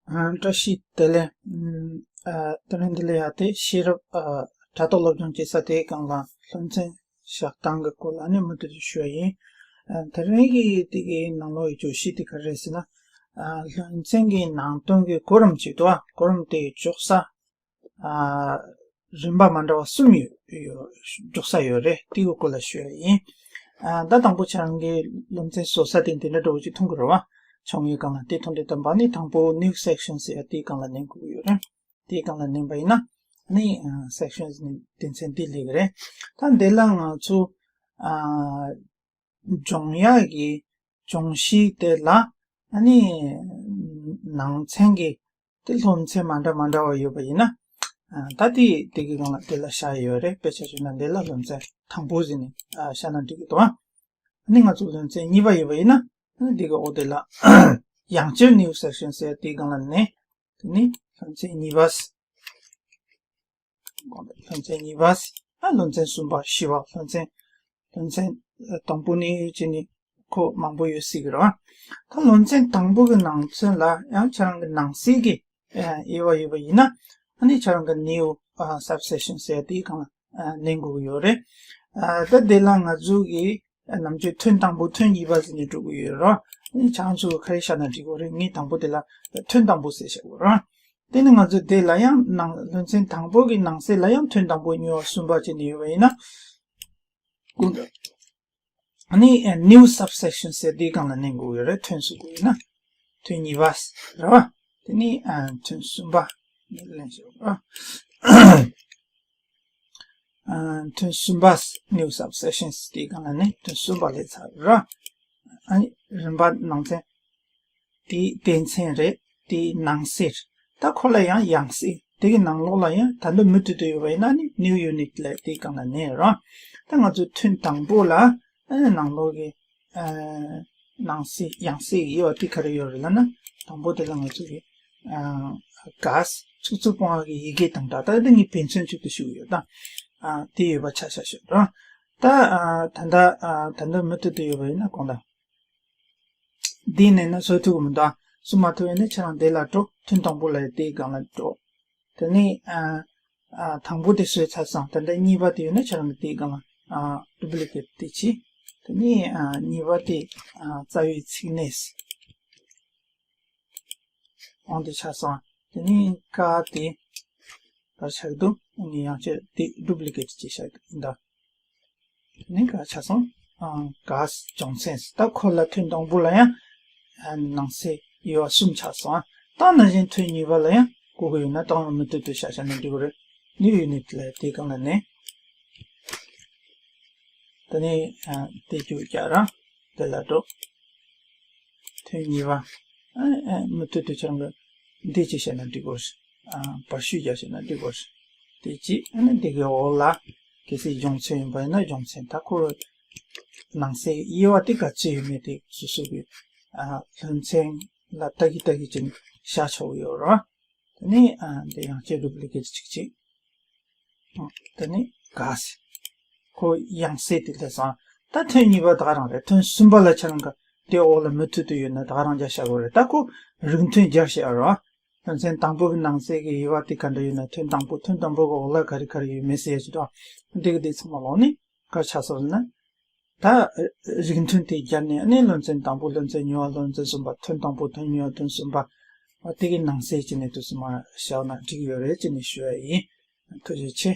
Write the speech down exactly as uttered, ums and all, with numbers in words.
ཨ། བཀྲ་ཤིས་བདེ་ལེགས། ཨ། དེ་རིང་འདི་ལ་ཡ་དེ་ཤེས་རབ། ཨ། དྲ་ཐོག་སློབ་སྦྱོང་བྱེད་ས་དེའི་སྒང་ལ་སློབ་ཚན་བཞག་སྟངས་ཀྱི་སྐོར་ལ་ནི་མུ་མཐུད་དུ་ཞུ་བ་ཡིན། ཨ། དེ་རིང་གི་དེ་གའི་ནང་ལོགས་ཀྱི་བརྗོད་གཞི་དེ་ག་རེ་རེད་ཟེར་ན། ཨ། སློབ་ཚན་གྱི་ནང་དོན་གྱི་གོ་རིམ་ཅིག་འདུག་ཨ། གོ་རིམ་དེ་འཇོག་ས། ཨ། རིམ་པ་མ་འདྲ་བ་གསུམ་ཡོད་ཡོད་འཇོག་ས་ཡོད་རེད། དེའི་སྐོར་ལ་ཞུ་ཡ་ཡིན། ཨ། ད་དང་པོ་ཁྱེད་རང་གི་སློབ་ཚན་བཟོ་ས་དེ་འདི་འདྲ་འདྲ་བོ་ཅིག་མཐོང་གི་རེད་བ། ཆུང་ངུའི་སྒང་ལ་དེ་མཐོང་དུས་ཙམ་པ་ནི་དང་པོ་new section ཟེར་ཡ་དེའི་སྒང་ལ་མནན་དགོས་ཀྱི་ཡོད་རེད། དེའི་སྒང་ལ་མནན་པ་ཡིན་ན་ནི། ཨ། sections ནི་སྡེ་ཚན་འདི་སླེབས་ཀྱི་རེད། ད་འདི་ལ་ང་ཚོ། ཨ། སྦྱོང་ཡག་གི་སྦྱོང་གཞི་དེ་ལ་ཨ་ནི་ནང་ཚན་གྱི་དེ་སློབ་ཚན་མ་འདྲ་མ་འདྲ་བ་ཡོད་པ་ཡིན་ན། ཨ། ད་དེ་དེ་གི་སྒང་ལ་དེ་ལ་བཞག་ཡོད་རེད། དཔེ་ཆ་བཞག་ན་འདི་ལ་སློབ་ཚན་དང་པོ་ཟེར་ནས། ཨ། བཞག་ན་འགྲིག་གི་འདུག་ཨ། ཨ་ནི་ང་ཚོ་སློབ་ཚན་གཉིས་པ་ཡོད་པ་ཡིན་ན། ཨ་ནི་དེ་གི་འོག་དེ་ལ་ཡང་བསྐྱར་new section ཟེར་དེའི་སྒང་ལ་ནས། དེ་ནི་སློབ་ཚན་གཉིས་པ། སློབ་ཚན་གཉིས་པ། ཨ། སློབ་ཚན་གསུམ་པ། བཞི་པ། སློབ་ཚན། སློབ་ཚན་དང་པོ་ནས་བྱས་ནས་ཁོ་མང་པོ་ཡོད་སྲིད་ཀྱི་རེད་བ། ད་སློབ་ཚན་དང་པོ་གི་ནང་ཚན་ལ་ཡང་ཁྱེད་རང་གི་ནང་གསེས་ཀྱི། ཨ། དབྱེ་བ་ཡོད་པ་ཡིན་ན། ཨ་ནི་ཁྱེད་རང་གི་new subsection ཟེར་དེའི་སྒང་ལ། ཨ། མནན་དགོས་ཀྱི་ཡོད་རེད། ཨ། ད་དེ་ལ་ང་ཚོ་གི་ནམ་རྒྱུན་ཐོན་དང་པོ་ཐོན་གཉིས་པ་ཟེར་ནས་འགྲོ་གི་ཡོད་རེད། ཨ་ནི་ཁྱེད་རང་ཚོ་ག་རེ་བཞག་ན་འགྲིག་གི་རེད། ངས་དང་པོ་དེ་ལ་ཐོན་དང་པོ་ཟེར་བཞག་གི་རེད། དེ་ནི་ང་ཚོ་དེ་ལ་ཡང་ནང་སློབ་ཚན་དང་པོ་གི་ནང་གསེས་ལ་ཡང་ཐོན་དང་པོ་གཉིས་པ་གསུམ་པ་བྱས་ནས་ཡོད་པ་ཡིན་ན། ཨ་ནི་new subsection ཟེར་དེའི་སྒང་ལ་མནན་དགོས་ཡོད་རེད། ཐོན་ཟེར་དགོས་ཡོད་ན། ཐོན་གཉིས་པ་རེད་བ། དེ་ནི། ཨ། ཐོན་གསུམ་པ་ནི་ལེན་ཞིག་རེད། ཨ། ཐོན་གསུམ་པ། new subsection དེའི་སྒང་ལ་ནི་ཐོན་གསུམ་པ་སླེབས་ཚར་རེད། ཨ་ནི་རིམ་པ་ནང་ཚན། དེའི་སྡེ་ཚན་རེད། དེའི་ནང་གསེས་རེད། ད་ཁོ་ལ་ཡང་ཡང་སེ་དེ་གི་ནང་ལོགས་ལ་ཡང་ད་ལྟ་མུ་མཐུད་དུ་ཡོད་པ་ཡིན་ན་ནི་new unit ལབ་དེའི་སྒང་ལ་མནན་རོགས། ད་ང་ཚོས་ཐོན་དང་པོ་ལ། ཨ་ནི་ནང་ལོགས་ཀྱི། ཨ། ནང་གསེས་ཡང་སེ་ཡོད་དེ་ག་རེ་ཡོད་རེད་ལབ་ན། དང་པོ་དེ་ལ་ང་ཚོ་གི། ཨ། གཱས་ཚིག་རྩུབ་སྤོང་བ་གི་ཡི་གེ་དང་འདྲ། ད་དེ་ངས་དཔེ་མཚོན་ཅིག་ཏུ་ཞུས་ཡོད་ད། ཨ། དེ་ཡོད་པ་ཆ་བཞག་ཞོག་ར། ད། ཨ། ད་ལྟ། ཨ། ད་ལྟ་མུ་མཐུད་དུ་ཡོད་པ་ཡིན་ན་གོང་ལ། འདི་ནས་ན་བཟོ་ཐུབ་ཀྱི་མི་འདུག་བཟོ་མ་ཐུབ་ཡིན་ན་ཁྱེད་རང་འདི་ལ་འགྲོ། ཐོན་དང་པོ་ལ་དེའི་སྒང་ལ་འགྲོ། དེ་ནས། ཨ། ཨ། དང་པོ་དེ་བཟོས་ཚར་སོང་། ད་ལྟ་གཉིས་པ་དེ་ཡོད་ན་ཁྱེད་རང་གི་དེའི་སྒང་ལ། ཨ། duplicate དེ་བྱེད། དེ་ནས། ཨ། གཉིས་པ་དེ། ཨ། རྩ་བའི་ཚིག་གནས། འོང་དེ་ཆགས་སོང་། དེ་ནས་ཀ་དེ་ག་ཆགས་འདུག་ངས་ཡང་བསྐྱར་དེ་duplicate བྱས་བཞག་གི་ཡིན་ད། དེ་ནས་ག་ཆགས་སོང་། ཨ། གཱས་སྦྱོང་ཚན། ད་ཁོ་ལ་ཐོན་དང་པོ་ལ་ཡང་། ཨ། ནང་གསེས་དབྱེ་བ་གསུམ་ཆགས་སོང་། ད་ནང་བཞིན་ཐོན་གཉིས་པ་ལ་ཡང་དགོས་ཀྱི་ཡོད་ན་ད་མུ་མཐུད་དུ་བཞག་བཞག་ན་འགྲིག་གི་རེད། new unit ལབ་དེའི་སྒང་ལ་མནན། དེ་ནས། ཨ། དེ་རྒྱུག་རྒྱག་ར། དེ་ལ་འགྲོ། ཐོན་གཉིས་པ། ཨ། ཨ། མུ་མཐུད་དུ་ཁྱེད་རང་གི་འདི་ཅིག་བྱས་ན་འགྲིག་གོ། ཨ། བར་བཤུས་རྒྱག་བྱས་ན་འགྲིག་གོ། དེ་གཅིག་ཨ་ནི་འདི་གའི་འོག་ལ་གལ་སྲིད་སྦྱོང་ཚན་ཡིན་པ་ཡིན་ན་སྦྱོང་ཚན། ད་ཁོ་ནང་གསེས་དབྱེ་བ་དེ་ག་ཚོད་ཡོད་མེད་དེ་སོ་སོ་གི། ཨ། སློབ་ཚན་ལ་ལྟ་གི་ལྟ་གི་ཅིག་བཞག་ཆོག་གི་ཡོད་རེད། དེ་ནས། ཨ། འདི་ཡང་བསྐྱར་duplicate ཅིག་བྱེད། དེ་ནས་གཱས། ཁོ་ཡང་སེ་དེ་སླེབས་སོང་། ད་ཐོན་གཉིས་པ་ད་ག་རང་རེད། ཐོན་གསུམ་པ་ལ་ཁྱེད་རང་གི་དེ་འོག་ལ་མུ་མཐུད་དུ་ཡོད་ན་ད་ག་རང་རྒྱག་བྱ་དགོས་རེད། ད་ཁོ་རིགས་མཐུན་སྦྱར་བྱས་རོགས། དོན་ཚན་དང་པོ་གི་ནང་གསེས་ཀྱི་དབྱེ་བ་དེ་ག་འདྲ་ཡོད་ན་ཐོན་དང་པོ། ཐོན་དང་པོ་གི་འོག་ལ་ག་རེ་ག་རེ་ཡོད་མེད་ཟེར་ཡ་ཅིག་འདུག་འདི་གི་དེ་ཚང་མ་ལོག་ནས་ག་རེ་ཆགས་སོང་ཟེར་ན། ད་རིགས་མཐུན་དེ་སྦྱར་ནས་ཨ་ནི་སློབ་ཚན་དང་པོ། སློབ་ཚན་གཉིས་པ། སློབ་ཚན་གསུམ་པ། ཐོན་དང་པོ། ཐོན་གཉིས་པ། ཐོན་གསུམ་པ། དེ་གི་ནང་གསེས་ཅིག་ནས་དུས་སུ་མ་བཞག་ན་འགྲིག་ཡོད་རེད་ཅེས་ནས་ཞུ་ཡ་ཡིན། ཐུགས་རྗེ་ཆེ།